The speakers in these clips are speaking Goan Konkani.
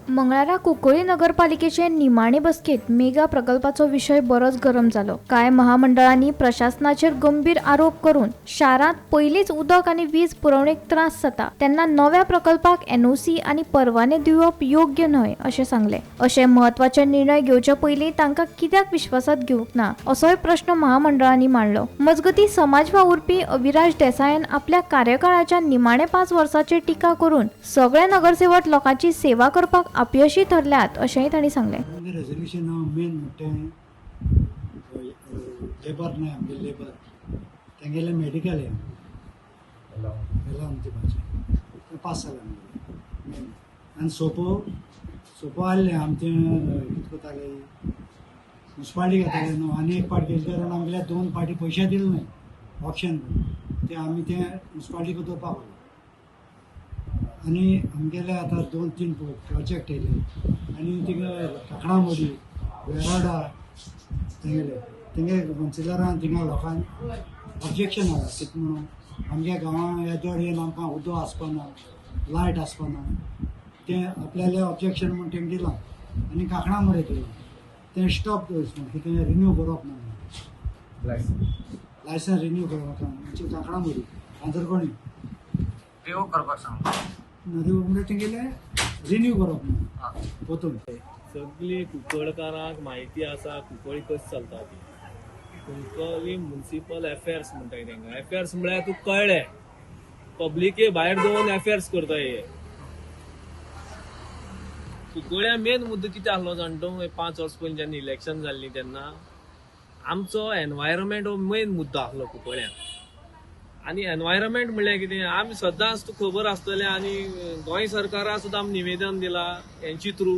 मंगळारा कुंकळी नगरपालिकेचे निमाणे बसकेत मेगा प्रकल्पाचो विशय बरोच गरम जालो. कांय महामंडळांनी प्रशासनाचेर गंभीर आरोप करून शारांत पयलींच उदक आनी वीज पुरवणेक त्रास जाता तेन्ना नव्या प्रकल्पाक एनओसी आनी परवाने दिवप योग्य न्हय अशें सांगलें. अशे म्हत्वाचे निर्णय घेवचे पयलीं तांकां कित्याक विश्वासात घेवंक ना असोय प्रश्न महामंडळांनी मांडलो. मजगतीं, समाज वावुरपी अविराज देसायान आपल्या कार्यकाळाच्या निमाणे 5 वर्सांचेर टिका करून सगळे नगरसेवक लोकांची सेवा करपाक अपयशी ठरल्यात अशेंय तांणी सांगलें. आमगे रेजोल्युशन मेन म्हणटा तें लेबर न्हय, आमगे लेबर तेंगेलें मेडिकल हें एलावन दिवपाचें, तें पास जालें आमगेलें मेन. आनी सोपो सोपो आहलें आमचें, कितें करताले, मुन्सिपाल्टी घेताले न्हू. आनी एक पाट गेले कारण आमगेल्या दोन पाटी पयशे दिले न्हय ऑप्शन, ते आमी तें मुन्सिपाल्टीक दवरपाक पडलें. आनी आमगेले आतां दोन तीन प्रोजेक्ट येयले आनी थिंगा काकणामोडी, वेराडा, तेंगेले तेंगे कावन्सिलरान थिंगा लोकांक ऑब्जेक्शन आसा. कितें म्हणून आमच्या गांवां येदोळ येवन आमकां उदक आसपाना, लायट आसपाना, तें आपल्याले ऑब्जेक्शन म्हूण तेंकां दिलां. आनी काकणामोडे दिलां, तें स्टॉप दवरचें म्हूण, कितें रिन्यू करप ना, लायसन्स रिन्यू करप ना म्हणजे काकणामोडी, कांदरकोणी. रिवोक करपाक सांग. म्हणजे तेंगेलें रिन्यू करप ना पोतून. सगळी कुंकळकारांक म्हायती आसा कुंकळी कशी चलता ती. कुंकळी मुन्सिपल एफेर्स म्हणटाय तेंका. एफेर्स म्हळ्यार तुका कळ्ळें, पब्लिके भायर दवरून एफेर्स करता हे. कुंकळ्या मेन मुद्दो कितें आसलो जाण तूं, हे 5 वर्सां पयलीं जेन्ना इलेक्शन जाल्लीं तेन्ना आमचो एनवायरमेंट हो मेन मुद्दो आसलो कुंकळ्यान. आनी एनवायरमेंट म्हणल्यार कितें, आमी सदांच तुका खबर आसतलें आनी गोंय सरकारा सुद्दां आमी निवेदन दिलां हेंची थ्रू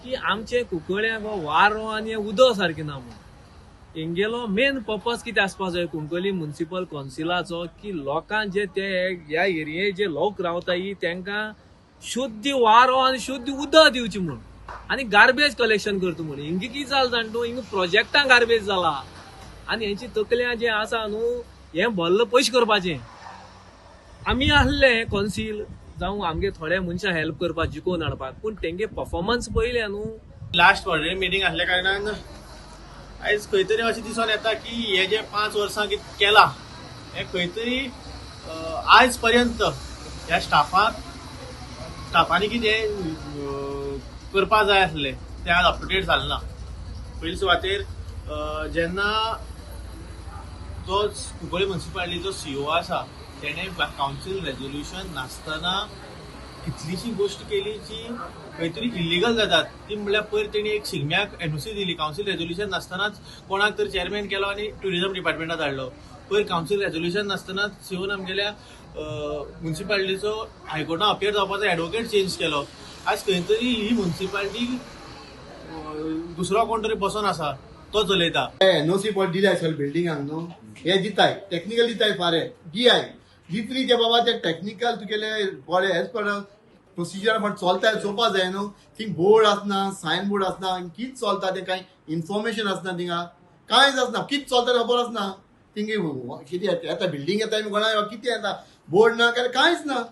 की आमचे कुंकळ्याक हो वारो आनी उदक सारकें ना म्हूण. हेंगेलो मेन पर्पज कितें आसपा जाय कुंकळी मुन्सिपल कौन्सिलाचो की लोकांक जे ते ह्या एरिये जे लोक रावताय तांकां शुद्ध वारो आनी शुद्ध उदक दिवचें म्हूण आनी गार्बेज कलेक्शन करता म्हूण. हिंगे कितें जालां जाण तूं, हिंगा प्रोजेक्टां गार्बेज जाला आनी हेंची तकल्यां जें आसा न्हू हें भल्ल पयशे करपाचें. आमी आहले कौन्सील जावं आमगे थोडे मनशां हेल्प करपाक, जिखोवन हाडपाक, पूण तेंगे पर्फॉर्मन्स पळयलें न्हू. लास्ट ऑर्डिनरी मिटींग आसल्या कारणान आयज खंय तरी अशें दिसून येता की हे जे 5 वर्सां कितें केलां हें खंय तरी आयज पर्यंत ह्या स्टाफांनी कितें करपा जाय आसलें तें आज अप टू डेट जालें ना. पयले सुवातेर जेन्ना तो कुंकळी मुन्सिपालिटीचो सीईओ आसा तेणें कावन्सील रेजोल्युशन नासतना कितलीशी गोश्ट केली जी खंय तरी इलिगल जातात. ती म्हणल्यार पयर तेणी एक शिगम्याक एनओसी दिली, कावन्सील रेजोल्युशन नासतनाच कोणाक तर चेअरमॅन केलो आनी ट्युरिजम डिपार्टमेंटात धाडलो. पयर कावन्सील रेजोल्युशन नासतनाच सीओन आमगेल्या मुन्सिपालिटीचो हायकोर्टान अपियर जावपाचो एडवोकेट चेंज केलो. आयज खंय तरी ही मुन्सिपालिटी दुसरो कोण तरी बसोन आसा, तो चलयता. एनओसी पळय दिल्या सगळे बिल्डिंगांक न्हू, हे दिताय टॅक्निकल दिताय, फारे दियाय दितली ते बाबा, ते टॅक्निकल तुगेले बरे एज पर प्रोसिजर पण चलताय चोवपा जाय न्हू. थिंग बोर्ड आसना, सायन बोर्ड आसना, कित चलता तें कांय इन्फॉर्मेशन आसना, थिंगा कांयच आसना. कित चलता तें खबर आसना. थिंगे कितें येता, बिल्डींग येता कोणा कितें येता, बोर्ड ना, काय कांयच ना.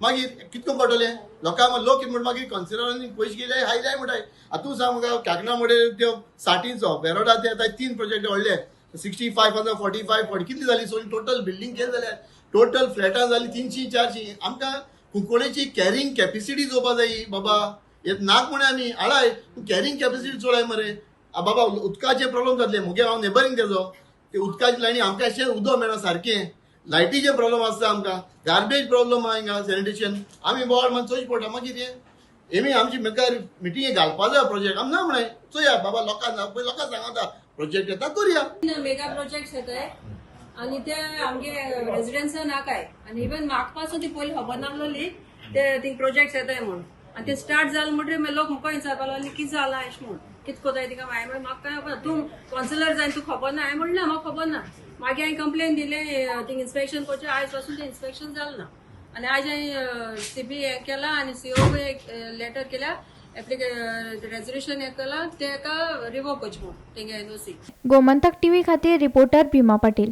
मागीर कितको पडटलें लोकांक? लोक कितें म्हणटा मागीर, कन्सिलरांनी पयशे गेले हायल्याय म्हणटाय. आतां तूं सांग म्हाका, काकणा मोडे त्यो साठीचो वेरोडा ते आतां तीन प्रोजेक्ट व्हडले, 65,000, 45, 40 कितली जाली? सो टोटल बिल्डींग केली जाल्यार टोटल फ्लॅटां जाली 300 400. आमकां कुंकळेची कॅरिंग कॅपेसिटी चोवपा जायी बाबा. हे नाक म्हणे आमी हाडाय, कॅरिंग कॅपेसिटी चोळाय मरे. आ बाबा, उदकाचे प्रॉब्लम जातले. मुगे हांव नेबरींग तेजो ते उदकाची लायनी, आमकां अशें उदक मेळना सारकें. लायटीचे प्रॉब्लम आसता आमकां, गार्बेज प्रॉब्लम आहा हिंगा, सॅनिटेशन आमी बोवाळ मान चोयच पडटा. मागीर हें हेमी आमची म्हाका मिटींगे घालपा जाय प्रोजेक्ट. आमी ना म्हळें, चोया बाबा, लोकांक पळय, लोकांक सांगता प्रोजेक्ट येता, करुया. मेगा प्रोजेक्ट येताय आनी ते आमगे रेजिडेंट्सां नाकाय. आनी इवन म्हाका पासून ती पयली खबर नासलोली ते थिंग प्रोजेक्ट येताय म्हूण. आनी ते स्टार्ट जालें म्हणटकीर मागीर लोक म्हाका विचारपा लागले, कितें जालां अशें म्हूण, कितें कोताय तिका. हांवें म्हणलें, म्हाका कांय खबर ना. तूं कावन्सिलर जाय, तुका खबर ना? हांवें म्हणलें, म्हाका खबर ना. मागीर हांवें कंप्लेन दिलें थिंग इन्स्पेक्शन करचें. आयज पासून तें इन्स्पेक्शन जालें ना. आनी आयज हांवें सीपी हें केलां आनी सीओ लेटर केल्या, रेजोल्युशन हें केलां, तेका रिवोक करचें म्हूण तेंगे एनओसी. गोमंतक टीव्ही खातीर रिपोर्टर भीमा पाटील.